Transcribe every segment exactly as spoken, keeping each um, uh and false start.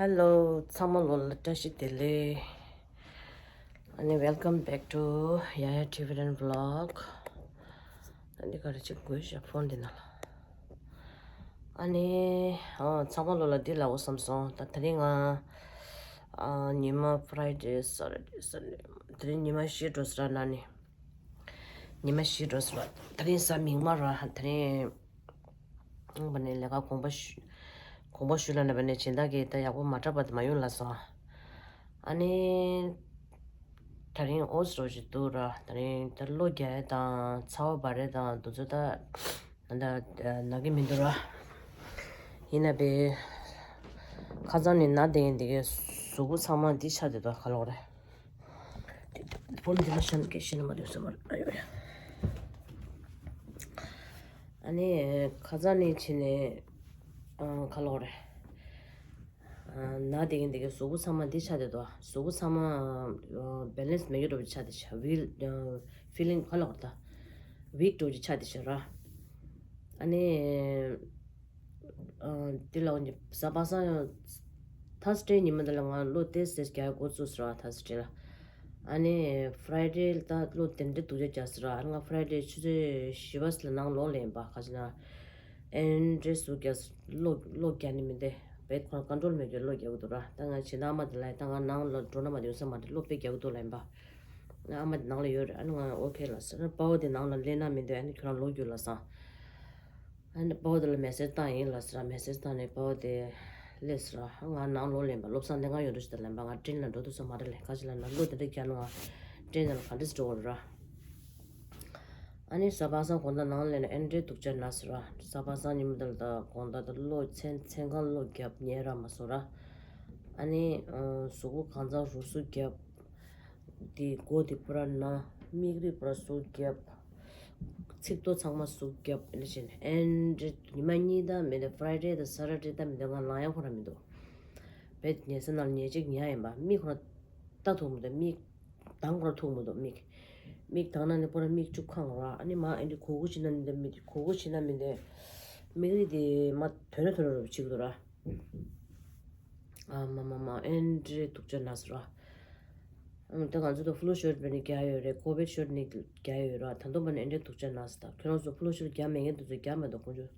Hello, ཚང་མ་ལོ་ལ་བཀྲ་ཤིས་བདེ་ལེགས། ཨ་ནི་welcome back to Yaya Tibetan Vlog. ཨ་ནི་ག་རེ་ཅིག་དགོས་ཤག་ཕོན་འདི་ནང་ལ། ཨ་ནི་ཨ་ཚང་མ་ལོ་ལ་འདི་ལབ་དགོས་བསམ་སོང་། ད་དེ་རིང་ང་ཨ་ཉི་མ་Friday, Saturday, Sunday, དེ་རིང་ཉི་མ་བཞི་འགྲོ་ཟེར་ན་ནི། ཉི་མ་བཞི་འགྲོ་ཟེར་བ། དེ་རིང་གཟའ་མིག་དམར་ར། དེ་རིང་ཨང་བ་ནས་ལས་ཀ་དགོངས་པ་ཞུ། དགོངས་པ་ཞུ་ལབ་ན་བ་ནས་སྦྱིན་བདག་གིས་ད་ཡག་པོ་མ་འཁྲབ་པ་དེ་མ་ཡོང་ལབ་སོང་། ཨ་ནི་དེ་རིང་ཨོ་ཟེར་བ་ཞིག་འདུག་ར། དེ་རིང་ད་གློ་རྒྱག་ཡས་དང་ཚ་བ་འབར་ཡས་དང་དེ་ཚོ་ད་ད་ན་གི་མི་འདུག་ར། ཡིན་ན་བས་ཁ་སང་ནས་ན་བསྡད་མཁན་དེ་གའི་གཟུགས་པོ་ཚང་མ་འདི་ཆགས་བསྡད་འདུག་ག་ལོག་རེད། ཕོན་འདི་ལ་ཤན་སྐད་ཤེས་ན་མ་འདོད་ས་མ་རེད། ཨ་ཡོ་ཡ། ཨ་ནི་ཁ་སང་ནས་ཕྱིན་ནས་ཨ་ག་ལོག་རེད། ཨ་ན་དེ་གིན་དེ་གིན་གཟུགས་པོ་ཚང་མ་འདི་ཆགས་བསྡད་འདུག་གཟུགས་པོ་ཚང་མ་ཨ་balance མེད་རྒྱུ་འདྲ་པོ་ཆགས་བསྡད་ཤག weak ཨ་feeling ག་ལོག་རེད་ད། weak འདྲ་པོ་ཅིག་ཆགས་བསྡད་ཤག་ར། ཨ་ནི། ཨ་དེ་ལ་འོན་ཏེ་གཟའ་པ་སངས་ཡང་Thursday ཉི་མ་དེ་ལ་ང་གློ་ཏོག་ཙམ་རྒྱག་འགོ་བཙུགས་སོང་ར། Thursday ལ། ཨ་ནི་Friday ལ་ད་གློ་དེ་འདྲའི་སྡུག་ཅག་རྒྱག་སོང་ར། ཨ་ནི་ང་Friday ཆུ་ཚོད་བཞི་པ་ཙམ་ལ་ནང་ལོག་ལེན་པ་ག་ཅི་ན། ཨེ་འདྲའི་ཟུག་རྒྱག་གློ་གློ་རྒྱག་ནི་མི་འདུག་བེད་ཁོ་རང་control མེད་ཀྱི་གློ་རྒྱག་གི་འདུག་ར། ད་ང་ཇི་ལྟར་ཨ་མ་དེ་ལ་ད་ང་ནང་ལ་འགྲོ་ན་མ་དེ་ཡོང་ས་མ་རེད། གློ་དཔེ་རྒྱག་གི་འདུག་ལབ་ཡིན་པ། ཨ་མ་དེ་ནང་ལ་ཡོད་རེད། ཨ་ནི་ང་okay ལབ་སོང་། ཨ་ནི་དཔའ་བོ་དེ་ནང་ལ་སླེབས་ན་མི་འདོད། ཨ་ནི་ཁྱོད་རང་ལོག་རྒྱུགས་ལབ་སོང་། ཨ་ནི་དཔའ་བོ་དེ་ལ་message བཏང་ཡིན་ལབ་ཟེར། message བཏང་ནས་དཔའ་བོ་དེ་སླེབས་ཟེར། ང་ནང་ལོག་ལེན་པ་བློ་བཟང་ལྷན་ཁང་ཡོད་འགྲོ་ཞིག་ད་ལེན་པ། ང་train ལ་འགྲོ་ཐུབ་ས་མ་རེད་ལབ། ག་ཅི་ལབ་ན་གློ་དེ་འདྲ་རྒྱག་ན་ང་train ནང་ལ་ག་འདྲས་འགྲོ་དགོས་རེད་ར། ཨ་ནི་གཟའ་པ་སངས་དགོང་དག་ནང་ལེན་ན་ཨེ་འདྲའི་སྡུག་ཅག་ན་ཟེར་ར། གཟའ་པ་སངས་ཉིན་མོ་དེ་ལ་ད་དགོང་དག་ད་གློ་མཚན་མཚན་གང་གློ་རྒྱབ་ཉལ་ར་མ་སོང་ར། ཨ་ནི་གཟུགས་པོ་གང་ཚང་རུ་སུ་རྒྱབ། དེ་མགོ་དེ་པུ་ར་ན། མིག་རིལ་པུ་ར་ཟུག་རྒྱབ། ཚིགས་ཏོ་ཚང་མ་ཟུག་རྒྱབ། ཨེ་འདྲ་བྱས་ནས་ཨེ་འདྲ་ཉི་མ་གཉིས་ད་མི་འདུག Friday དང་Saturday ད་མི་འདུག་ང་ལངས་ཡག་ཁོ་རང་མི་འདུག་བེད་ཉལ་ས་ནང་ལ་ཉལ་གཅིག་ཉལ་ཡིན་པ། མིག་ཁོ་རང་ལྟ་ཐུབ་མི་འདུག་མིག་གདངས་ཁོ་རང་ཐུབ་མི་འདུག་མིག་མིག་གདངས་ན་ནི་པུ་ར་མིག་བཅུག་ཁང་ར། ཨ་ནི་མ་ཨེ་འདྲ་གུག་གུག་བྱེད་ན་མི་འདུག་མི་གུག་གུག་བྱེད་ན་མི་འདུག་མིག་རིལ་དེ་མ་དོན་ན་དོན་ན་རུ་བྱེད་ཀྱི་འདུག་ར། ཨ་མ་མ་མ་ཨེ་འདྲའི་སྡུག་ཅག་ན་ཟེར་ར། ཨང་། ད་ང་ཚོ་ད་flu shot བྱས་ནས་རྒྱག་ཡོད་རེད། COVID shot ནས་རྒྱག་ཡོད་ར། ད་དུང་བྱས་ནས་ཨེ་འདྲའི་སྡུག་ཅག་ན་ཟེར། ད་ཁྱོད་རང་ཚོ་flu shot རྒྱག་མེད་མཁན་དེ་ཚོ་རྒྱག་མ་འདུག་ཁོང་ཚོ།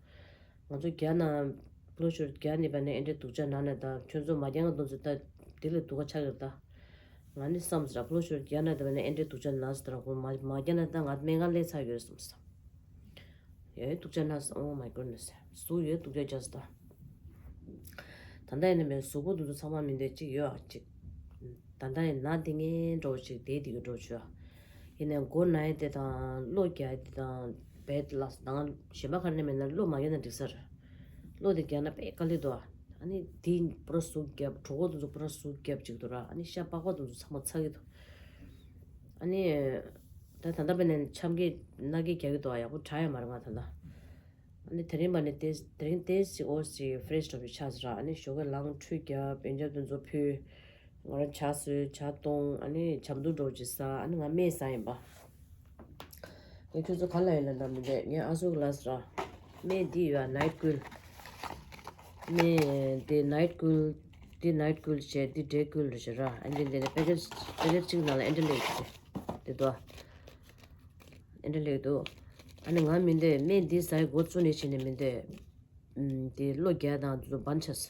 ང་ཚོ་རྒྱག་ན་flu shot རྒྱག་ནས་བྱས་ནས་ཨེ་འདྲའི་སྡུག་ཅག་ན་ནས། ད་ཁྱོད་ཚོ་མ་རྒྱག་མཁན་དེ་ཚོ་ད་དེ་ལས་སྡུག་ག་ཆགས་ཡོད་ད། ང་ནི་བསམ་ཟེར་ར། flu shot རྒྱག་ན་དེ་བྱས་ནས་ཨེ་འདྲའི་སྡུག་ཅག་ན་ཟེར། ད་ཁོང་མ་མ་རྒྱག་ན་ད་ང་སྨན་ཁང་སླེབས་ཚར་ཡོད་བསམ་ཟེར། ཡོད་སྡུག་ཅག་ན་ཟེར། Oh my goodness། གཟུགས་ཡོད་སྡུག་ཅག་རྒྱག་ཟེར་ད། ད་ལྟ་ཡིན་ན་མེད་གཟུགས་པོ་འདི་ཚོ་ཚང་མ་མི་འདོད་ཅིག་ཡོད་ཨ་ཅིག་ད་ལྟ་ཡིན་ན་དེ་ངན་འགྲོ་ཅིག་དེ་དེ་གི་འགྲོ་ཆོག་ཡིན་ནའི་མགོ་ན་ཡ་དེ་དང་གློ་རྒྱག་ཡ་དེ་དང་བད་ལ་དང་གཞན་པ་ག་རེ་ནས་མེད་ན་གློ་མ་རྒྱག་ན་འགྲིག་ས་རེད། གློ་དེ་རྒྱག་ན་དཔེ་དཀའ་ལས་འདུག་ཨ་ནི་དེ་པུ་ར་ཟུག་རྒྱབ། གྲོད་ཁོག་དེ་ཚོ་པུ་ར་ཟུག་རྒྱབ་ཅིག་འདུག་ར། ཨ་ནི་ཤ་པགས་པ་དེ་ཚོ་ཚང་མ་ཚ་གི་འདུག་ཨ་ནི་ད་ད་ལྟ་བྱས་ནས་འཆམ་གི་མནའ་གི་རྒྱག་གི་འདུག་ཨ་ཡག་པོ་དྲག་ཡ་མ་རེད་ང་ད་ལྟ། ཨ་ནི་དེ་རིང་བྱས་ནས་དེ་དེ་རིང་དེ་ཞིག་ཨོ་ཞིག་fresh འདྲ་པོ་ཆགས་ཟེར་ར། ཨ་ནི་ཞོགས་ཀས་ལངས་ཁྲུས་རྒྱབ། པད་ཇ་དེ་ཚོ་ཕུལ། ང་རང་ཇ་བཟོས། ཇ་བཏུང་། ཨ་ནི་ཇ་མདོག་འདྲ་པོ་ཅིག་ཟ། ཨ་ནི་ང་སྨན་ཟ་ཡིན་པ། ངས་ཁྱོད་ཚོ་ག་ལ་ཡིན་ལ་ན་མི་འདོད། ངས་ཨ་ཟུག་ལ་ཟེར་ར། སྨན་འདི་ཡོད་ཨ། Night Cool། སྨན་འདི་Night Cool། འདི་Night Cool བྱས། འདི་Day Cool རེད་ཟེར་ར། ཨ་འདི་འདི་ནི་པེ་ཀེ་ཇི་པེ་ཀེ་ཇི་གཅིག་ནང་ལ་ཨེ་འདྲ་སླེབས་ཀྱི་འདུག་དེ་དོ། ཨེ་འདྲ་སླེབས་འདུག་ཨ་ནི་ང་མི་འདོད། སྨན་འདི་ཟ་ཡི་འགོ་བཙུགས་ནས་བྱས་ནས་མི་འདོད། ཨམ། དེ་གློ་རྒྱག་དང་དེ་ཚོ་བན་ཆས།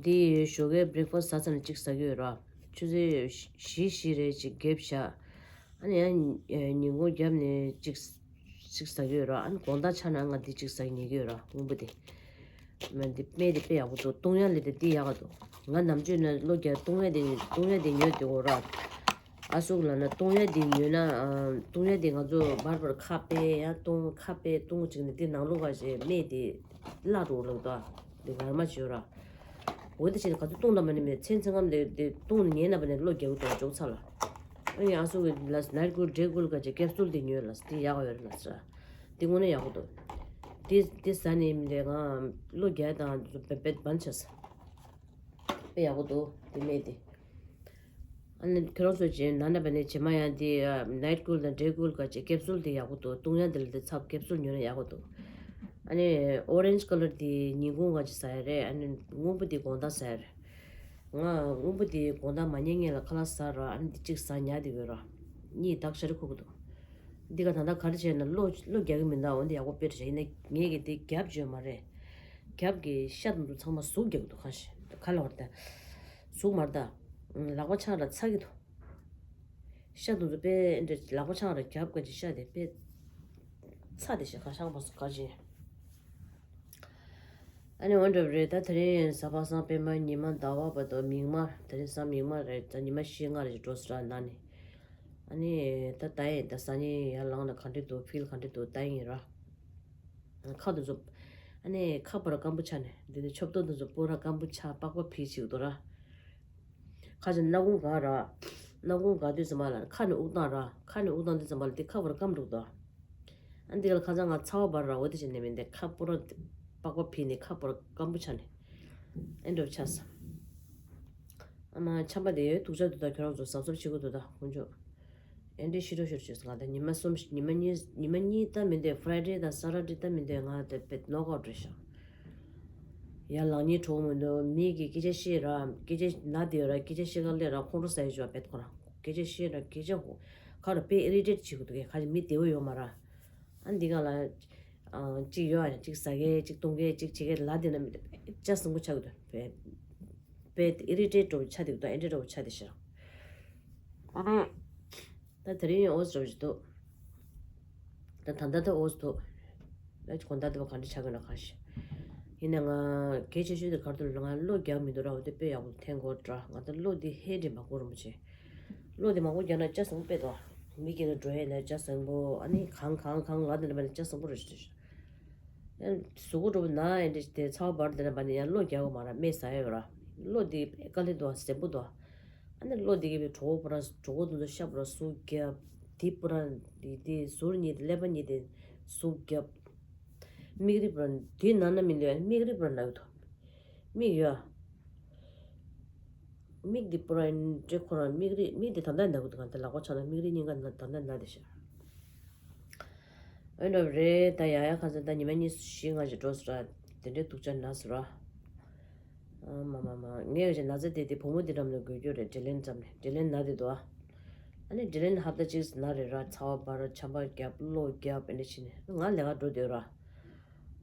འདི་ཞོགས་ཀའི་breakfast ཟ་ཚར་ནས་གཅིག་ཟ་གི་ཡོད་ར། ཆུ་ཚོད་བཞི་བཞི་རེ་གཅིག་འགེབས་བཞག་ཨ་ནི་ཡང་ཉིན་གུང་རྒྱབ་ནས་གཅིག་གཅིག་ཟ་གི་ཡོད་ར། ཨ་ནི་དགོང་དག་ཆ་ན་ང་འདི་གཅིག་ཟ་ཉལ་གི་ཡོད་ར། སྔོན་པོ་དེ། མ་འདི་སྨན་དེ་དཔེ་ཡག་པོ་འདུག་བཏུང་ཡག་ལས་དེ་འདི་ཡག་ག་འདུག་ང་ནམ་རྒྱུན་ནས་གློ་རྒྱག་བཏུང་ཡག་དེ་བཏུང་ཡག་དེ་ཉོས་དེ་འོ་ར། ཨ་ཟུག་ལབ་ན་བཏུང་ཡག་དེ་ཉོས་ན། ཨ། བཏུང་ཡག་དེ་ང་ཚོ་བར་བར་ཁ་ཕྱེ་ཡང་བཏུང་། ཁ་ཕྱེ་བཏུང་བྱས་ནས་དེ་ནང་ལོགས་ག་ཞེ་སྨན་དེ་བརླག་འགྲོ་ལབ་འདུག་དེ་ངར་མ་བྱོས་ར། འོ་དེ་བྱས་ནས་ག་ཚོད་བཏུང་དང་མ་ནི་མེད། མཚན་མཚན་སྐམ་དེ་དེ་བཏུང་ནས་ཉལ་ན་བ་ནས་གློ་རྒྱག་གི་འདུག་འཇོག་ཚར་ལ། ཨ་ནི་ཨ་ཟུག་གི་ལ་Night Cool Day Cool ག་ཅེ་capsule དེ་ཉོས་ལ། དེ་ཡག་ཡོད་རེད་ལ་ཟེར། དེ་དངོས་གནས་ཡག་པོ་འདུག་དེ་དེ་ཟ་ནས་མི་འདྲ་ང་གློ་རྒྱག་དང་བེད་བེད་བན་ཆས། དཔེ་ཡག་པོ་འདུག་དེ་སྨན་དེ། ཨ་ནི་ཁྱོད་རང་ཚོ་བྱས་ན་ན་བ་ནས་བྱེ་མ་ཡང་དེ་Night Cool དང་Day Cool ག་ཅེ་capsule དེ་ཡག་པོ་འདུག་བཏུང་ཡག་དེ་ལ་དེ་ཚབ་capsule ཉོས་ན་ཡག་པོ་འདུག་ཨ་ནི་orange colour དེ་ཉིན་གུང་ག་ཅེ་ཟ་ཡ་རེད། ཨ་ནི་སྔོན་པོ་དེ་དགོང་དག་ཟ་ཡ་རེད། ང་སྔོན་པོ་དེ་དགོང་དག་མ་ཉལ་སྔོན་ལ་ཁ་ལག་ཟ་ར། ཨ་ནི་དེ་གཅིག་ཟ་ཉལ་དེ་ཡོད་ར། གཉིད་དག་ཤར་ཁུག་གི་འདུག་འདི་ག་ད་ལྟ་ག་རེ་བྱས་ན་གློ་གློ་རྒྱག་གི་མི་འདུག་འོན་ཏེ་ཡག་པོ་དཔེ་རེད་བྱས། ཡིན་ན་ངས་ཀྱི་དེ་རྒྱབ་བརྗོད་མ་རེད། རྒྱབ་ཀྱི་ཤ་དང་དུ་ཚང་མ་ཟུག་རྒྱག་གི་འདུག་ག་ཤེ་ག་ལ་བར་ད་ཟུག་མར་ད། ལག་པ་འཆང་ར་ཚ་གི་འདུག་ཤ་དང་དུ་དཔེ་འདྲ་ལག་པ་འཆང་ར་རྒྱབ་ཀྱི་ཤ་དེ་དཔེ་ཚ་དེ་ཤ་ག་ཤང་པ་སུ་ག་ཅི། ཨ་ནི་འོན་འགྲོ་རེད། ད་དེ་རིང་གཟའ་པ་སངས་པད་མ་ཉི་མ་ཟླ་བ་བར་དུ་མིག་དམར། དེ་རིང་གཟའ་མིག་དམར་རེད། ད་ཉི་མ་བཞི་ལྔ་རེ་འགྲོ་སྲིད་ར་ན་ནི། ཨ་ནི་ད་ད་ཡིན་ད་གཟའ་ཉི་ཡར་ལངས་ན་ག་འདྲ་འདུག་ཕིལ་ག་འདྲ་འདུག་ད་ཡིན་ར། ཁ་དུ་ཚོ། ཨ་ནི་ཁ་པར་སྐམ་པོ་ཆགས་ནས་འདི་ནི་ཆོབ་ཏོ་དུ་ཚོ་པོ་ར་སྐམ་པོ་ཆགས་པགས་པ་ཕིལ་ཅིག་འདུག་ར། ཁ་ཅིག་སྣ་ཁུང་འགག་ར། སྣ་ཁུང་འགག་དུས་ཙམ་པ་ལ་ཁ་ནི་དབུགས་བཏང་ར། ཁ་ནི་དབུགས་བཏང་དུས་ཙམ་པ་ལ་དེ་ཁ་པར་སྐམ་འགྲོ་གི་འདུག་ཨ་འདི་ག་ལ་ཁ་སང་ང་ཚ་བ་འབར་ར་འོ་དེ་བྱས་ནས་མིན་ཏེ་ཁ་པོ་ར་པགས་པ་ཕིལ་ནས་ཁ་པར་སྐམ་པོ་ཆགས་ནས་ཨེ་འགྲོ་ཆགས་སོང་། ཨ་མ་ཆམ་པ་དེ་ཡོད་དུག་ཆ་དུ་ད་ཁྱོད་རང་ཚོ་གཟབ་གཟབ་བྱེད་དགོས་འདུག་ད་དཀོན་མཆོག་ཨེ་འདྲའི་ཤི་རོ་ཤོར་བྱས་སོང་། ང་ད་ཉི་མ་གསུམ་ཉི་མ་གཉིས་ཉི་མ་གཉིས་ད་མིན་ཏེ་ཕ་རའི་ཌེ་དང་སེ་ཊར་ཌེ་ད་མིན་ཏེ་ང་དེ་བེད་ནོག་ཨའུཊ་རེད་ཤག་ཡར་ལངས་ཉིན་གྲོགས་མི་འདུག་མི་གིས་སྐད་ཆ་བཤད་ར། སྐད་ཆ་ན་དེ་ཡོད་ར། སྐད་ཆ་བཤད་ག་ལས་ར་ཁོང་ཁྲོ་ཟ་ཡི་ཅོ་བེད་ཁོ་རང་སྐད་ཆ་བཤད་ར་སྐད་ཆ་ཧོ་ཁ་ར་དཔེ་ཨི་རི་ཊེཊ་བྱེད་གི་འདུག་གས། ཁ་ཅིག་མི་བདེ་བོ་ཡོད་མ་ར། ཨ་འདི་ག་ལ་ཨ་གཅིག་ཡོད་ཨ་གཅིག་ཟ་གས་གཅིག་བཏུང་གས་གཅིག་བྱེད་གས་ལ་དེ་ན་མི་ལྕགས་ཟིང་པོ་ཆགས་གི་འདུག་དཔེ་དཔེ་ཨི་རི་ཊེཊ་འགྲོ་བོ་ཆགས་འདུག་ད་ཨེ་འདྲ་འགྲོ་བོ་ཆགས་བསྡད་ཤག་ཨ་ནི། ད་དེ་རིང་ཨོ་ཙི་འདྲ་བོ་ཞིག་འདུག་ད་ད་ལྟ་ད་ཨོ་ཙི་འདུག་ད་དགོང་དག་འདི་བ་ག་འདྲ་ཆགས་ཀྱི་ན་ག་ཤེ། ཡིན་ན་ང་གལ་ཆེ་ཤོས་དེ་ག་རེ་འདུག་ལབ་ན་ང་གློ་རྒྱག་མི་འདུག་ར། འོ་དེ་དཔེ་ཡག་པོ་འཐེན་དགོས་འདྲ། ང་ད་གློ་འདི་ཧེ་འདྲེ་མ་དགོས་རུང་བྱེད། གློ་འདི་མ་དགོས་རྒྱག་ན་ལྕགས་ཟིང་པོ་དཔེ་འདུག་མི་སྐྱེ་ལ་འགྲོ་ཡས་ན་ལྕགས་ཟིང་པོ། ཨ་ནི་གང་གང་གང་ལ་དེ་འདྲ་མ་ནི་ལྕགས་ཟིང་པོ་རེད་ཤག་ཡང་གཟུགས་པོ་འདྲ་བོ་ན་ཡང་འདྲ་དེ་ཚ་བ་འབར་དེ་འདྲ་མ་ནི་ཡང་གློ་རྒྱག་གི་མ་ར་སྨན་ཟ་ཡས་ཡོད་ར། གློ་འདི་དཀའ་ལས་འདུག་ཟིང་པོ་འདུག་ཨ་ནི་གློ་འདི་གི་བའི་གྲོད་ཁོག་པོ་ར་གྲོད་ཁོག་འདི་ཚོ་ཤ་པོ་ར་ཟུག་རྒྱབ། འདི་པོ་ར་འདི་འདི་ཟུར་གཉིས་དེ་ཀླད་པ་གཉིས་དེ་ཟུག་རྒྱབ། མིག་རིལ་པོ་ར་འདི་ན་ན་མི་འདུག་ཨ་ནི་མིག་རིལ་པོ་ར་ན་གི་འདུག་མིག་ཡོད། མིག་འདི་པོ་ར་འདྲེ་ཁོ་ར་མིག་རིལ་མིག་འདི་ད་ལྟ་ན་གི་འདུག་ད་ལྟ་ལག་པ་ཆག་ན་མིག་རིལ་གཉིས་ཀ་ན་ད་ལྟ་ན་དེ་ཤ། ཨེ་འདྲ་རེད། ད་ཡ་ཡ་ཁ་སང་ད་ཉི་མ་གཉིས་བཞི་ལྔ་ཞིག་འགྲོ་སོང་ར། དེ་འདྲའི་སྡུག་ཅག་ན་སོང་ར། ཨ་མ་མ་མ་ངས་ཀྱི་ན་ཚ་དེ་དེ་བུ་མོ་དེ་འགྲམ་ལ་འགོས་རྒྱུ་རེད། ཌི་ལན་འགྲམ་ནས་ཌི་ལན་ན་དེ་འདུག་ཨ་ནི་ཌི་ལན་ཧབ་ཏ་གཅིག་ན་རེ་ར། ཚ་བ་འབར་ཆམ་པ་རྒྱབ་གློ་རྒྱབ་ཨེ་འདྲ་བྱས་ནས་ང་ལས་ཀ་འགྲོ་སྡོད་ར།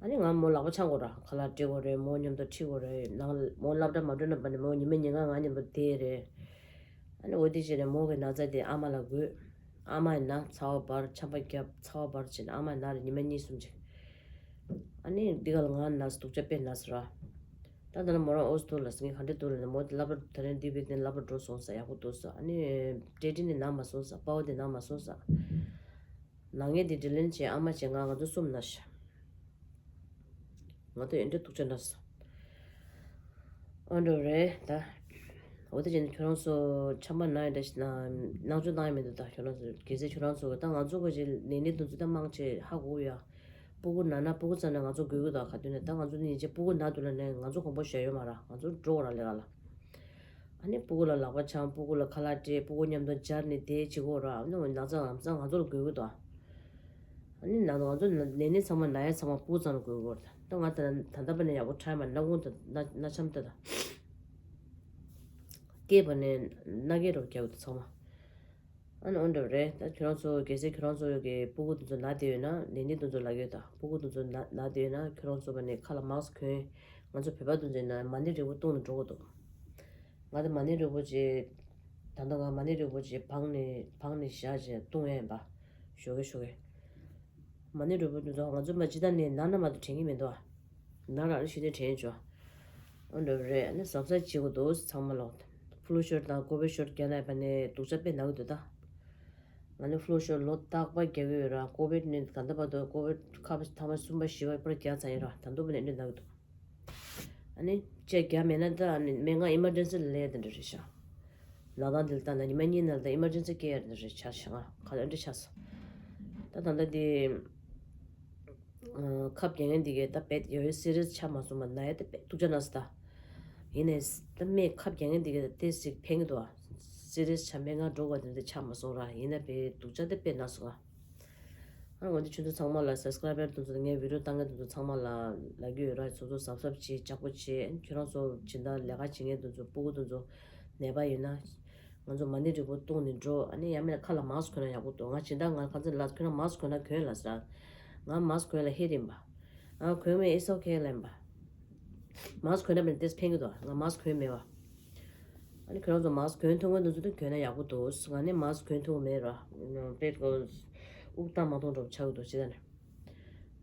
ཨ་ནི་ང་མོ་ལག་པ་འཆང་དགོས་ར། ཁ་ལག་སྤྲད་དགོས་རེད། མོ་མཉམ་དུ་ཁྲིད་དགོས་རེད། ནང་མོ་སློབ་གྲྭ་མ་འགྲོ་ན་བ་ནི་མོ་ཉི་མ་ཉིན་གང་ང་མཉམ་དུ་བསྡད་རེད། ཨ་ནི་འོ་དེ་བྱས་ནས་མོ་གི་ན་ཚ་དེ་ཨ་མ་ལ་འགོས། ཨ་མ་ཡིན་ན་ཚ་བ་འབར་ཆམ་པ་བརྒྱབ་ཚ་བ་འབར་བྱས་ནས་ཨ་མ་ན་རེ་ཉི་མ་གཉིས་གསུམ་ཅིག་ཨ་ནི་འདི་ག་ལ་ང་ན་སྡུག་ཅག་དཔེ་ན་སོང་ར། ད་ད་ལ་མོ་རང་ཨོ་ཙི་འདུག་ལ་ཟེར་ངས་ག་འདྲ་འདུག་ལ་ནི་མོ་དེ་སློབ་གྲྭ་ད་རིང་འདི་བིག་དེ་སློབ་གྲྭ་འགྲོ་སོང་ས་ཡག་པོ་འདུག་ས། ཨ་ནི་ཊེ་ཌི་ནི་ན་མ་སོང་ས། པའོ་དེ་ན་མ་སོང་ས། ནང་ངས་དེ་ཌི་ལན་བྱས་ཨ་མ་བྱས་ང་ང་ཚོ་གསུམ་ན་ཤ། ང་ཚོ་ཨེ་འདྲ་སྡུག་ཅག་ན་སོང་། ཨ་འགྲོ་རེད་ད། འོ་དེ་བྱས་ནས་ཁྱོད་རང་ཚོ་ཆམ་པ་ན་ཡི་འདྲ་ཞིག་ན་སྣང་ཆུང་བཏང་ཡི་མི་འདུག་ད་ཁྱོད་རང་ཚོ་གལ་སྲིད་ཁྱོད་རང་ཚོ་ད་ང་ཚོ་ག་ཅིག་ནད་ནི་དུ་ཚོད་ད་མང་ཆེ་ཧ་གོ་ཡ། སྤུ་གུ་ན་ན་སྤུ་གུ་ཙམ་ན་ང་ཚོ་དགོས་ཀྱི་འདུག་ག་དུས་ནས་ད་ང་ཚོ་ནི་ཡིན་ཆེ་སྤུ་གུ་ན་དུས་ལ་ནས་ང་ཚོ་དགོངས་པ་བཞག་ཡོད་མ་ར། ང་ཚོ་འགྲོ་ག་ར་ལས་ཀ་ལ། ཨ་ནི་སྤུ་གུ་ལ་ལག་པ་འཆང་སྤུ་གུ་ལ་ཁ་ལག་སྤྲད་སྤུ་གུ་མཉམ་དུ་སྦྱར་ནས་བསྡད་བྱེད་དགོས་ར། ཨ་ནི་ན་ཚ་ལམ་སང་ང་ཚོ་ལ་དགོས་ཀྱི་འདུག་ཨ་ནི་ན་ང་ཚོ་ནད་ནི་ཚང་མ་ན་ཡ་ཚང་མ་སྤུ་གུ་ཙམ་ལ་དགོས་ཀྱི་འདུག་ད་ང་ད་ད་ལྟ་བ་ནས་ཡག་པོ་ཁྲལ་མ་སྣ་ཁུང་ད་སྣ་སྣ་ཆམ་ད་ད། སྐྱེས་པ་ནས་སྣ་རྒྱས་རོ་རྒྱག་གི་འདུག་ཚང་མ། ཨ་ནི་འོ་འདྲ་རེད། ད་ཁྱོད་རང་ཚོ་གལ་སྲིད་ཁྱོད་རང་ཚོ་གི་སྤུ་གུ་དེ་ཚོ་ན་བསྡད་ཡོད་ན་ནད་ནི་དེ་ཚོ་ལབ་ཡོད་ད། སྤུ་གུ་དེ་ཚོ་ན་ན་བསྡད་ཡོད་ན་ཁྱོད་རང་ཚོ་བ་ནས་ཁ་ལ་མཱ་སི་གོན། ང་ཚོ་བོད་པ་དེ་ཚོ་ཡིན་ན་མ་ཎི་རིལ་བུ་བཏུང་ནས་འགྲོ་གི་འདུག་ང་དེ་མ་ཎི་རིལ་བུ་ཅིག་ད་ལྟ་ང་མ་ཎི་རིལ་བུ་ཅིག་བང་ནས་བང་ནས་བཞག་བྱས་བཏུང་ཡ་ཡིན་པ། ཞོགས་ཀས་ཞོགས་ཀས། མ་ཎི་རིལ་བུ་དེ་ཚོ་ང་ཚོ་མ་ཇི་ལྟར་ནས་ན་ན་མ་གཏོགས་དྲན་གྱི་མི་འདུག་ཨ། ན་ར་ཨ་ནི་ཤི་ནས་དྲན་བྱོས། འོ་འདྲ་རེད། ཨ་ནི་གཟབ་གཟབ་བྱེད་དགོས་འདུག་ཚང་མ་ལོག་ཕུ་ལུ་ཤོཊ་དང་ཀོ་བི་ཤོཊ་རྒྱག་ན་ཡོད་པ་ནས་སྡུག་ཅག་དཔེ་ན་གི་འདུག་ད། ང་ནི་ཕུ་ལུ་ཤོཊ་ལོ་རྟག་པར་རྒྱག་གི་ཡོད་ར། ཀོ་བིཌ་ནི་ད་ལྟ་བར་དུ་ཀོ་བིཌ་ཁ་པ་ཐེངས་མ་གསུམ་པ་བཞི་པ་པར་རྒྱག་ཚར་ཡིན་ར། ད་དུང་བ་ནས་འདི་ན་གི་འདུག་ཨ་ནི་ཅེས་རྒྱག་མེད་ན་ད་ཨ་ནི་སྨན་ཁང་ཨི་མར་ཇེན་སི་ལ་སླེབས་དེ་འདྲ་རེད་ཤག་ལག་གདང་འདི་ལ་བཏང་ན་ཉི་མ་གཉིས་ནང་ལ་ད་ཨི་མར་ཇེན་སི་སྐྱེལ་ཡ་འདྲ་རེད་ཆགས་ཤག་ང་ཁ་ལ་འདྲ་ཆགས་སོང་། ད་ད་ལྟ་འདི་ཁབ་རྒྱག་མཁན་འདི་གས་ད་དཔེ་ཡོད་ཡོད་སི་རི་ཡས་ཆགས་མ་སོང་བ། ན་ཡ་ད་དཔེ་སྡུག་ཅག་ན་སོང་ད། ཡིན་ནས་ད་སྨན་ཁབ་རྒྱག་མཁན་འདི་གས་ད་ཏོག་ཙམ་ཕན་གི་འདུག་ཨ། སི་རི་ཡས་ཆགས་སྨན་ཁང་འགྲོ་དགོས་དེ་འདྲ་ཆགས་མ་སོང་ར། ཡིན་ན་དཔེ་སྡུག་ཅག་ད་དཔེ་ན་སོང་ཨ། ཨ་འོན་ཏེ་ཁྱོད་ཚོ་ཚང་མ་ལ་སབ་སི་ཀ་རའི་བར་དེ་ཚོ་ངའི་བི་ཌི་ཡོ་བཏང་མཁན་དེ་ཚོ་ཚང་མ་ལ་ལབ་ཀྱི་ཡོད་ར། ཚོ་ཚོ་གཟབ་གཟབ་བྱེད། ལྕགས་པོ་བྱེད། ཁྱོད་རང་ཚོ་སྦྱིན་བདག་ལས་ཀ་བྱེད་མཁན་དེ་ཚོ་སྤུ་གུ་དེ་ཚོ་ནད་པ་ཡིན་ན། ང་ཚོ་མ་ཎི་རིང་པོ་བཏུང་ནས་འགྲོ། ཨ་ནི་ཡང་མིན་ན་ཁ་ལ་མཱ་སི་ཀི་གོན་ན་ཡག་པོ་འདུག་ང་སྦྱིན་བདག་ང་ཁ་ཚོན་ལ་ཁྱོད་རང་མཱ་སི་ཀི་གོན་ན་གོན་ལབ་ཟེར། ང་མཱ་སི་ཀི་གོན་ལ་ཧེ་རིམ་པ། ཨ་གོན་མེད། It's okay ལབ་པ། མཱ་སི་ཀི་གོན་ན་མིན་ཏེས་ཕན་གི་འདུག་ང་མཱ་སི་ཀི་གོན་མེད་པ། ཨ་ནི་ཁྱོད་རང་ཚོ་མཱ་སི་ཀི་གོན་ཐུབ་མཁན་དེ་ཚོ་དེ་གོན་ན་ཡག་པོ་འདུག་ང་ནི་མཱ་སི་ཀི་གོན་ཐུབ་མེད་ར། དཔེ་ཁོ་དབུགས་བཏང་མ་གཏོང་འགྲོ་ཆགས་ཀྱི་འདུག་ཅི་ད་ནི།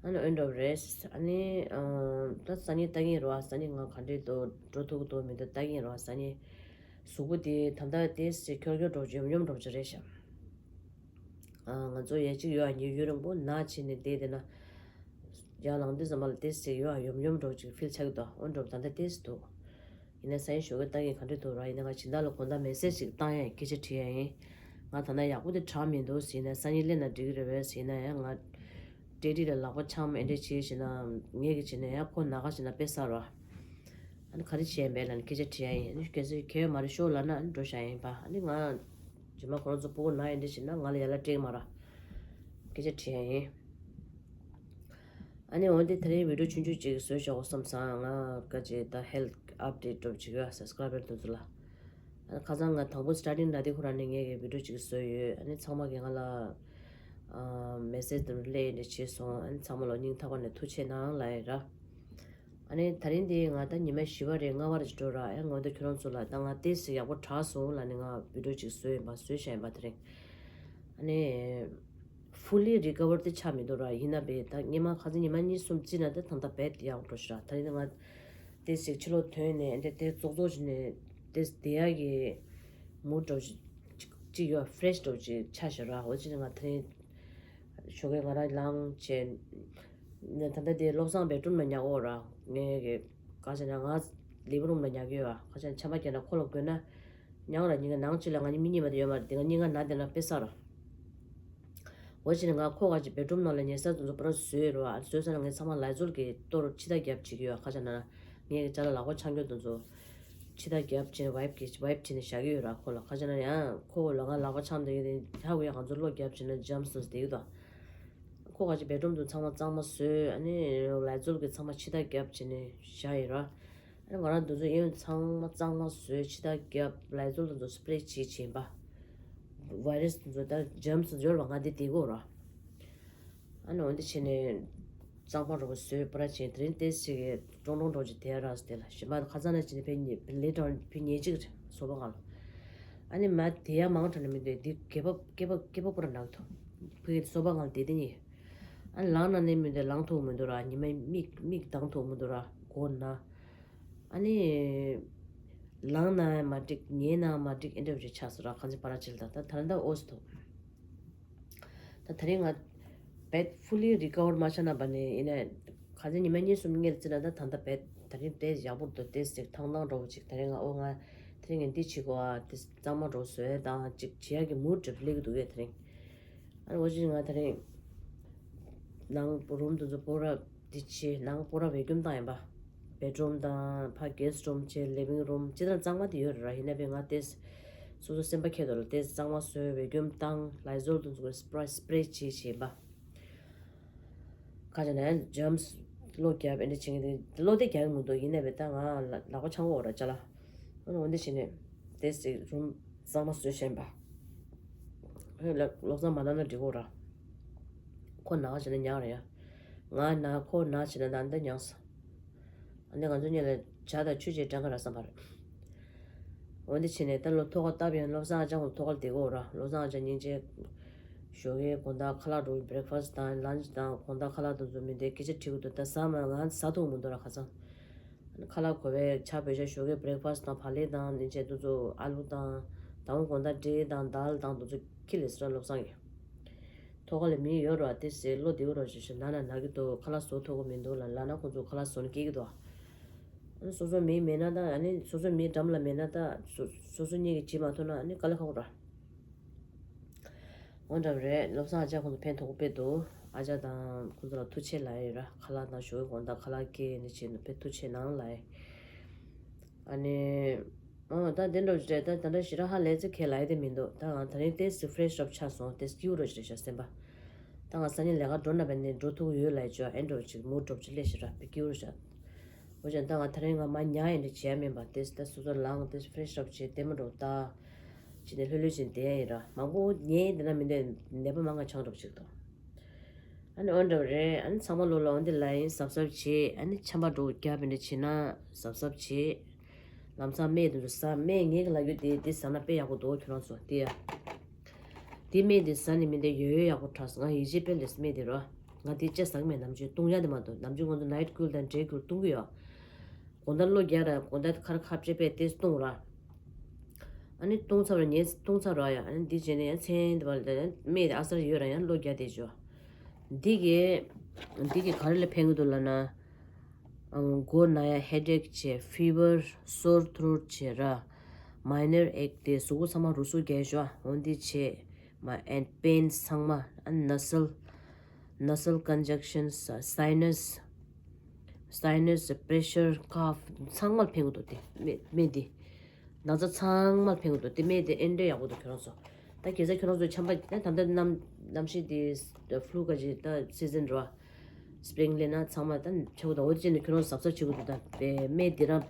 ཨ་ནི་འོན་འགྲོ་རེད། ཨ་ནི་ཨ་ད་སང་ཉིན་ལྟ་གིན་རོ། ཨ་སང་ཉིན་ང་ག་འདྲས་འདུག་འགྲོ་ཐུབ་ཀྱི་འདུག་མི་འདུག་ལྟ་གིན་རོ། ཨ་སང་ཉིན་གཟུགས་པོ་དེ་ད་ལྟ་ཏེས་ཅིག་འཁྱོར་འཁྱོར་འགྲོ་ཅིག་ཡོམ་ཡོམ་འགྲོ་ཅིག་རེད་ཤག་ཨ་ང་ཚོ་ཡ་གཅིག་ཡོད། ཨ་ཉི་ཡུན་རིང་པོ་ན་བྱས་ནས་བསྡད་དེ་ན། ཡར་ལངས་དུས་ཙམ་པ་ལ་ཏེས་ཅིག་ཡོད། ཨ་ཡོམ་ཡོམ་འགྲོ་ཅིག་ཕིལ་ཆགས་ཀྱི་འདུག་འོན་འགྲོ་ད་ལྟ་ཏེས་འདུག་ཡིན་ན་སང་ཉིན་ཞོགས་ཀས་ལྟ་གིན་ག་འདྲས་འདུག་ར། ཡིན་ན་ང་སྦྱིན་བདག་ལ་དགོང་དག་མེ་སེ་ཇི་ཞིག་བཏང་ཡ་ཡིན། སྐད་ཆ་དྲི་ཡ་ཡིན། ང་ད་ལྟ་ཡག་པོ་དེ་དྲག་མི་འདུག་ཟེར་ན། སང་ཉིན་སླེབས་ན་འགྲིག་གི་རེད་པས་ཟེར་ན་ཡང་ང་ཌེ་ཌི་ལ་ལག་པ་འཆང་ཨེ་འདྲས་བྱས་བྱས་ན་ངས་ཀྱི་བྱས་ན་ཡང་ཁོ་ན་ག་བྱས་ན་དཔེ་ཟ་རོ། ཨ་ནི་ག་རེ་བྱས་ཡིན་པས་ལབ་ན་སྐད་ཆ་དྲི་ཡ་ཡིན། ཨ་ནི་གལ་སྲིད་གལ་ཡོད་མ་རེད་ཤོག་ལབ་ན་ཨ་ནི་འགྲོ་བཞག་ཡིན་པ། ཨ་ནི་ང་རྗེས་མ་ཁོ་རང་ཚོ་སྤུ་གུ་ན་ཨེ་འདྲས་བྱས་ན་ང་ལ་ཡ་ལ་སྤྲད་ཀྱི་མ་ར། སྐད་ཆ་དྲི་ཡ་ཡིན། ཨ་ནི་འོན་ཏེ་དེ་རིང་བི་ཌི་ཡོ་ཆུང་ཆུང་ཅིག་བཟོས་ཆོག་གོ་བསམ་སོང་། ང་སྐད་ཆ་ད་ཧེལ་ཐི་ཨབ་ཌེ་ཊི་འདྲ་པོ་ཅིག་ཡོད། སབ་སི་ཀ་རའི་བར་དེ་ཚོ་ལ། ཨ་ཁ་སང་ང་དང་པོ་སི་ཊར་ཊིང་ན་དེ་ཁོ་རང་ནས་ངས་ཀྱི་བི་ཌི་ཡོ་ཅིག་བཟོས་ཡོད། ཨ་ནི་ཚང་མ་གིས་ང་ལ་ཨ་མེ་སེ་ཇི་དེ་ཚོ་སླེབས་ཡས་འདྲ་བྱས་སོང་། ཨ་ནི་ཚང་མ་ལ་སྙིང་ཐག་པ་ནས་ཐུགས་རྗེ་གནང་ལབ་ཡ་ར། ཨ་ནི་དེ་རིང་འདི་ང་ད་ཉི་མ་བཞི་པ་རེད། ལྔ་པ་རེ་འགྲོ་ར། ཨ་ཡ་འོན་ཏེ་ཁྱོད་རང་ཚོ་ལ་ད་ང་ཏོག་ཙམ་ཡག་པོ་དྲག་སོང་ལབ་ནས་ང་བི་ཌི་ཡོ་ཅིག་བཟོས་ཡིན་པ། བཟོས་བཞག་ཡིན་པ་དེ་རིང་། ཨ་ནི་ཕུ་ལི་རི་ཀ་བར་དེ་ཆགས་མི་འདུག་ར། ཡིན་ན་བས་ད་སྔོན་མ་ཁ་སང་ཉི་མ་གཉིས་གསུམ་རྩིས་ན་ད་ད་ལྟ་བས་ཡག་པོ་འགྲོ་ཤག་ད་རིང་ང་ཏོག་ཙམ་ཕྱི་ལོགས་ཐོན་ནས་འདི་དེ་ཙོག་ཙོག་བྱས་ནས་དེ་བསྡད་ཡག་གི་མུ་འདྲ་པོ་ཅིག་ཅིག་ཡོད། ཕི་རེ་ཤི་འདྲ་པོ་ཅིག་ཆགས་ཤག་ར། འོ་ཅི་ང་དེ་རིང་ཞོགས་ཀས་ང་རང་ལངས་བྱས་ནས་ད་ལྟ་དེ་བློ་བཟང་བེ་ཌི་རུམ་ལ་ཉལ་གི་ཡོད་ར། ངས་ག་ཅི་ན་ང་ལིབ་རུམ་ལ་ཉལ་གི་ཡོད་ར། ག་ཅི་ན་ཆམ་པ་བརྒྱབ་ན་ཁོ་ལ་དགོས་ན་ཉལ་ར། ཉིན་ག་ནང་གཅིག་ལ་ང་གཉིས་མི་གཉིས་མ་གཏོགས་ཡོད་མ་རེད། དེ་ང་གཉིས་ཀ་ན་བསྡད་ན་དཔེ་ཟ་ར། འོ་བྱས་ནས་ང་ཁོ་ག་ཅིག་བེ་ཌི་རུམ་ནང་ལ་ཉལ་ས་དེ་ཚོ་པུ་ར་བཟོས་ར། བཟོས་ས་ན་ངས་ཚང་མ་ལའི་ཛོལ་གྱི་གཏོར་ཕྱི་ཐག་བརྒྱབ་བྱེད་ཀྱི་ཡོད། ཁ་ཆ་ན་ངས་ཅ་ལག་ལག་པ་འཆང་རྒྱུ་དེ་ཚོ་ཕྱི་ཐག་བརྒྱབ་བྱས་ནས་ཝའིབ་གྱིས་ཝའིབ་བྱས་ནས་བཞག་གི་ཡོད་ར། ཁོ་ལ་ཁ་ཆ་ན་ཡང་ཁོ་ལ་ང་ལག་པ་འཆང་བསྡད་ཀྱི་རེད། ཧ་གོ་ཡ། ང་ཚོ་གློ་བརྒྱབ་བྱས་ན་ཇམ་སི་དེ་ཚོ་བསྡད་ཀྱི་འདུག་ཁོ་ག་ཅིག་བེ་ཌི་རུམ་དུ་ཚང་མ་གཙང་མ་བཟོས། ཨ་ནི་ལའི་ཛོལ་གྱིས་ཚང་མ་ཕྱི་ཐག་བརྒྱབ་བྱས་ནས་བཞག་ཡོད་ར། ཨ་ནི་ང་རང་དེ་ཚོ་གཡས་གཡོན་ཚང་མ་གཙང་མ་བཟོས། ཕྱི་ཐག་བརྒྱབ། ལའི་ཛོལ་དེ་ཚོ་སི་པི་རེ་བྱས་བྱས་པ། ཝའི་རས་དེ་ཚོ་ད་ཇམ་སི་ཡོད་པ་ང་དེ་བསྡད་ཀྱི་ཡོད་ར། ཨ་ནི་འོ་འདི་བྱས་ནས་གཙང་མ་འདྲ་པོ་བཟོས་པུ་ར་བྱས། དེ་རིང་ཏོག་ཙམ་ཅིག་གི་ཀྲོང་ཀྲོང་འདྲ་པོ་ཅིག་དེ་ར་ཟེར་དེ་ལ་གཞན་པ་ཁ་སང་ནས་བྱས་ནས་ཕེབས་ཉེ་ཕེབས་ལེ་ཀྲོང་ཕེབས་ཉེ་གཅིག་རེད་སོ་པ་ང་ལ། ཨ་ནི་མ་དེ་ཡ་མང་དྲགས་ནས་མི་འདུག་འདི་སྒལ་པ་སྐེད་པ་སྐེད་པ་པུ་ར་ན་གི་འདུག་ཕ་གི་སོ་པ་ང་ལ་དེ་དེ་ཉིད། ཨ་ནི་ལངས་ན་ནི་མི་འདུག་ལངས་ཐུབ་མི་འདུག་ར། ཉི་མ་མིག་མིག་གདངས་ཐུབ་མི་འདུག་ར། མགོ་ན། ཨ་ནི་ལངས་ན་མ་འགྲིག་ཉལ་ན་མ་འགྲིག་ཨེ་འདྲ་བ་ཅིག་ཆགས་སོང་ར། ཁ་སང་པུ་ར་ཕྱིན་ད་ད་ད་ད་འོ་ཟེར་འདུག་ད་དེ་རིང་ང་བེད་ཕུ་ལི་རི་ཀ་བར་མ་ཆགས་ན་བ་ནི་ཡིན་ན་ཁ་སང་ཉི་མ་གཉིས་གསུམ་སྔོན་ལ་བརྩིས་ན་ད་ད་ལྟ་བེད་དེ་རིང་བེད་ཡག་པོ་འདུག་ཏོག་ཙམ་ཅིག་ཐང་ཐང་འདྲ་པོ་ཅིག་དེ་རིང་ང་ཨོ་ང་དེ་རིང་ངས་འདི་བྱེད་དགོས་ཨ། དེ་གཙང་མ་འདྲ་པོ་བཟོས་དང་ཅིག་བྱེད་ཡག་གི་མུ་ཌི་སླེབས་ཀྱི་འདུག་གས། དེ་རིང་ཨ་ནི་འོ་ཅི་ང་དེ་རིང་ནང་རུམ་དེ་ཚོ་པུ་ར་འདི་བྱས། ནང་པུ་ར་བེ་ཀྱུམ་བཏང་ཡིན་པ། བེད་རུམ་དང་ཕ་གེ་སི་རུམ་བྱས། ལི་ཝིང་རུམ་ཅི་ལྟར་གཙང་མ་དེ་ཡོད་རེད་ར། ཡིན་ན་བས་ང་དེ་སོ་སོ་སེམས་པ་ཁྱད་དུ་ལ་དེ་གཙང་མ་བཟོས། བེ་ཀྱུམ་བཏང་། ལའི་ཛོལ་དེ་ཚོ་སི་པི་རེ་སི་པི་རེ་བྱས་བྱས་ཡིན་པ། ཁ་ཆ་ན་ཇམ་སི་གློ་བརྒྱབ་ཨེ་འདྲ་བྱེད་མཁན་དེ་གློ་དེ་རྒྱག་གི་མི་འདུག་ཡིན་ན་བས་ད་ང་ལ་ལག་པ་འཆང་གི་ཡོད་ར་ཅ་ལག་ཨ་ནི་འོ་འདི་བྱས་ནས་དེ་སི་རུམ་གཙང་མ་བཟོས་བཞག་ཡིན་པ། ཨ་ལ་བློ་བཟང་མ་གནང་ན་འགྲིག་གི་ཡོད་ར། ཁོ་ན་བྱས་ན་ཉག་རེད་ཡ། ང་ན་ཁོ་ན་བྱས་ན་ད་འདི་ཉག་སོང་། ཨ་ནི་ང་ཚོ་གཉིས་ལ་ཇ་དང་ཆུ་ཅིག་འགྲན་ག་ར་བསམ་པ་རེད། འོ་འདི་བྱས་ནས་ད་ལོ་ཐོག་ཁ་བཏབ་ཡོང་། བློ་བཟང་ཨ་ཅག་ཁོང་ཐོག་ཁར་བསྡད་ཀྱི་ཡོད་ར། བློ་བཟང་ཨ་ཅག་སྙིང་རྗེ། ཞོགས་ཀའི་དགོང་དག་ཁ་ལག་འགྲོ་བི་རེག་ཕ་སི་དང་ལན་ཆི་དང་དགོང་དག་ཁ་ལག་དེ་ཚོ་མི་འདི་སྐད་ཆ་དྲི་གི་འདུག་ད་ཟ་མ་ང་ཟ་ཐུབ་མི་འདུག་ར་ཁ་སང་། ཁ་ལག་གོ་བའི་ཆ་བོད་ཆ་ཞོགས་ཀའི་བི་རེག་ཕ་སི་དང་བག་ལེབ་དང་ནི་ཆེ་དེ་ཚོ་ཨ་ལུ་དང་ད་འོང་དགོང་དག་འབྲས་དང་དལ་དང་དེ་ཚོ་ཁྱི་ལས་སི་ར་བློ་བཟང་གི། ཐོག་ཁ་ལ་མི་ཡོད་ར་དེ་སི་བློ་བདེ་བོ་ར་ཞེ་ཞེ་ན་ན་ན་གི་འདུག་ཁ་ལག་བཟོ་ཐུབ་གི་མི་འདུག་ལ་ལ་ན་ཁོ་ཚོ་ཁ་ལག་བཟོ་ནི་སྐྱེ་གི་འདུག་ཨ་ནི་སོ་སོ་མི་མེད་ན་ད་ཨ་ནི་སོ་སོ་མི་འགྲམ་ལ་མེད་ན་ད་སོ་སོ་སོ་གཉིས་ཀྱི་བྱེད་མ་ཐུབ་ན་ཨ་ནི་དཀའ་ལས་ཁག་པོ་ར། འོ་འདྲ་བ་རེད། བློ་བཟང་ཨ་ཅག་ཁོང་ཚོ་ཕན་ཐོགས་པོ་དཔེ་འདུག་ཨ་ཅག་དང་ཁོང་ཚོ་ལ་ཐུགས་རྗེ་ཆེ་ལབ་ཡོད་ར། ཁ་ལག་དང་ཞོགས་ཀྱི་དགོང་དག་ཁ་ལག་སྐྱེལ་ནས་བྱས་ནས་དཔེ་ཐུགས་རྗེ་ཆེ་གནང་ལབ་ཡོད། ཨ་ནི། ཨོ་ད་དེ་འདྲ་རེད། ད་ད་ལྟ་ཞེ་དྲག་ཧ་ལས་ཚེ་ཁས་ལབ་ཡ་དེ་མི་འདུག་ད་ང་དེ་རིང་ཏོག་ཙམ་ཕི་རེ་ཤི་རབ་ཆགས་སོང་། ཏོག་ཙམ་སྐྱིད་པོ་རེད་ཤག་སེམས་པ། ད་ང་སང་ཉིན་ལས་ཀ་འགྲོ་ན་བས་ནས་འགྲོ་ཐུབ་ཡོད་ལ་ཅོ་ཨེ་འགྲོ་ཅིག་མུ་འགྲོ་ཅིག་ལས་ཞེ་དྲག་པི་ཀིའུ་རུ་ཤ། འོ་ཅན་ད་ང་ཐ་རེ་ང་མ་ཉ་ཡིན་འདྲ་བྱས་མིན་པ་དེ་ད་སོ་སོ་ལངས་དེ་ཕི་རེ་ཤི་ཨབ་བྱས་དེ་མ་འགྲོ་ད། ཅི་ནས་ལྷོད་ལྷོད་ཅིག་བསྡད་ཡིན་ར་མང་པོ་ཉལ་འདི་ན་མི་འདོད་ནད་པ་མང་ང་ཆང་འགྲོ་ཅིག་ཏོ། ཨ་ནི་འོན་འདྲ་རེད། ཨ་ནི་ཚང་མ་ལོ་ལ་འོན་འདི་ལ་ཡིན་གཟབ་གཟབ་བྱེད། ཨ་ནི་ཆམ་པ་འགྲོ་རྒྱབ་འདྲ་བྱེད་ན་གཟབ་གཟབ་བྱེད། ལམ་སང་སྨན་དེ་ཚོ་ཟ་སྨན་ངས་གི་ལ་ཡོད་དེ་དེ་ཟ་ན་དཔེ་ཡག་པོ་འདུག་ཁྱོད་རང་ཚོ་དེ་ཡ། དེ་སྨན་དེ་ཟ་ནས་མི་འདི་ཡོད་ཡོད་ཡག་པོ་དྲག་སོང་། ང་ཡིད་ཆེས་དཔེ་ལས་སྨན་དེ་རོ། ང་དེ་ཅི་ཟ་གི་མེད། ནམ་རྒྱུན་བཏུང་ཡ་དེ་མ་གཏོགས་ནམ་རྒྱུན་ང་ཚོ་ནའིཊ་ཀུལ་དང་ཌེ་ཀུལ་བཏུང་གི་ཡོད། དགོང་དག་གློ་རྒྱག་ར་དགོང་དག་ཁར་ཁ་བཅད་པས་དེ་བཏུང་ར། ཨ་ནི་བཏུང་ཚར་ར་ངས་བཏུང་ཚར་ར་ཡ། ཨ་ནི་འདི་བྱས་ནས་ཡང་མཚན་དེ་བར་ལ་སྨན་དེ་ཨ་སར་ཡོད་ར་ཡང་གློ་རྒྱག་དེ་ཅོ། འདི་གི་འདི་གི་ག་རེ་ལ་ཕན་གི་འདུག་ལབ་ན། མགོ་ན་ཡ་ཧེ་ཌེག་བྱས། ཕི་བར་སོར་ཐུརོཊ་བྱས་ར། མའི་ནར་ཨེག་དེ་གཟུགས་པོ་ཚང་མ་རུ་སུ་རྒྱས་ཤོ་འོན་འདི་བྱས། མ་ཨེན་པེན་ཚང་མ་ཨ་ནས་སལ་ནས་སལ་ཀོན་ཇེག་ཤན་སའི་ནས་སའི་ནས་པེ་རེ་ཤར་ཀབ་ཚང་མ་ལ་ཕན་གི་འདུག་དེ་སྨན་འདི། ན་ཚ་ཚང་མ་ལ་ཕན་གི་འདུག་དེ་སྨན་དེ་ཨེ་འདྲ་ཡག་པོ་འདུག་ཁྱོད་རང་ཚོ། ད་གེ་སར་ཁྱོད་རང་ཚོ་ཆམ་པ་ད་ད་ལྟ་གནམ་གནམ་གཤིས་དེ་ཕུ་ལུ་ག་ཅིག་ད་སི་ཛན་རེད་བ། སི་པི་རིང་སླེབས་ན་ཚང་མ་ད་ཆག་གི་འདུག་འོ་དེ་བྱས་ནས་ཁྱོད་རང་ཚོ་གཟབ་གཟབ་བྱེད་དགོས་འདུག་ད་དཔེ་སྨན་འདི་རང་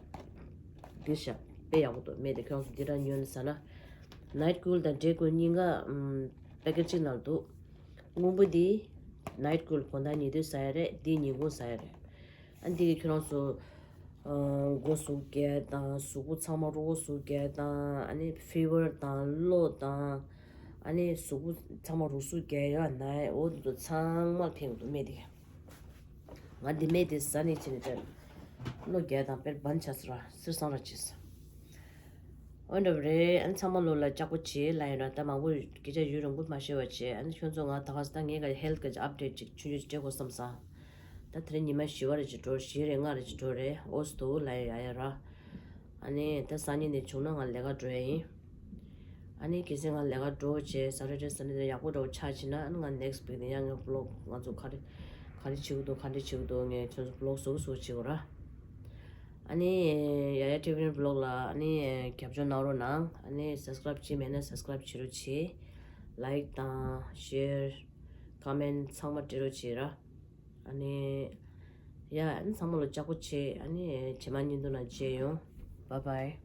འདི་ཤ་དཔེ་ཡག་པོ་འདུག་སྨན་དེ་ཁྱོད་རང་ཚོ་འདི་རང་ཉོས་ནས་ཟ་ན། ནའིཊ་ཀུལ་དང་ཌེ་ཀུལ་གཉིས་ཀ་ཨམ་པེ་ཀེ་ཊི་གཅིག་ནང་འདུག་སྔོན་པོ་འདི་ནའིཊ་ཀུལ་དགོང་དག་ཉལ་དུས་ཟ་ཡ་རེད། འདི་ཉིན་གུང་ཟ་ཡ་རེད། ཨ་འདི་གི་ཁྱོད་རང་ཚོ་ཨ་མགོ་ཟུག་རྒྱག་དང་གཟུགས་པོ་ཚང་མ་རོ་ཟུག་རྒྱག་དང་ཨ་ནི་ཕི་བར་དང་གློ་དང་ཨ་ནི་གཟུགས་པོ་ཚང་མ་རུ་སུ་རྒྱག་ཡ་ན་ཡ་འོ་འདི་ཚོ་ཚང་མ་ལ་ཕན་གི་འདུག་སྨན་དེ། ང་འདི་སྨན་དེ་ཟ་ནས་ཕྱིན་ནས་གློ་རྒྱག་དང་དཔེ་བན་ཆ་ས་ར་སེར་སང་ར་བྱེད་ས། འོན་འདྲ་བ་རེད། ཨ་ནི་ཚང་མ་ལོ་ལ་ལྕགས་པོ་བྱེད་ལ་ཡིན་ར་ད་མང་པོ་སྐད་ཆ་ཡུན་རིང་པོ་མ་བཤད་པ་བྱེད། ཨ་ནི་ཁྱོད་ཚོ་ང་ད་ག་ས་ད་ངས་ག་ཧེལ་ཐི་ག་ཅིག་ཨབ་ཌེཊ་ཅིག་ཆུང་ཆུང་ཅིག་སྤྲད་དགོས་བསམ་སང་། ད་དེ་རིང་ཉི་མ་བཞི་པ་རེ་ཅིག་འགྲོ། བཞི་རེ་ལྔ་རེ་ཅིག་འགྲོ་རེད། ཨོ་སི་ཏུ་ལ་ཡ་ཡ་ར། ཨ་ནི་ད་སང་ཉིན་ནས་བྱུང་ན་ང་ལས་ཀ་འགྲོ་ཡ་ཡིན། ཨ་ནི་གལ་སྲིད་ང་ལས་ཀ་འགྲོ་བྱས་ས་ཊར་ཌེ་སན་ཌེ་དེ་ཡག་པོ་འདྲ་བོ་ཆགས་ཕྱིན་ན་ཨ་ནི་ང་ནེག་སི་ཊི་ཝིག་ནས་ཡང་ངས་བི་ལོག་ང་ཚོ་ག་རེ་ག་རེ་བྱེད་ཀྱི་འདུག་ག་འདྲ་བྱེད་ཀྱི་འདུག་ངས་ཁྱོད་ཚོ་བི་ལོག་བཟོ་གི་བཟོ་གི་བྱེད་དགོས་ར། ཨ་ནི་ཡ་ཡ་ཊི་ཝི་བི་ལོག་ལ་ཨ་ནི་རྒྱབ་སྐྱོར་གནང་རོགས་གནང་། ཨ་ནི་སབ་སི་ཀ་རའིབ་བྱས་མེད་ན་སབ་སི་ཀ་རའིབ་བྱེད་རོགས་བྱེད། ལའིཀ་དང་ཤེར་ཀོ་མེན་ཊི་ཚང་མ་སྤྲད་རོགས་བྱེད་ར། ཨ་ནི་ཡ་ཨ་ནི་ཚང་མ་ལ་ལྕགས་པོ་བྱེད། ཨ་ནི་རྗེས་མ་བརྙན་ཐུང་ནང་མཇལ་ཡོང་། བཱའི་བཱའི།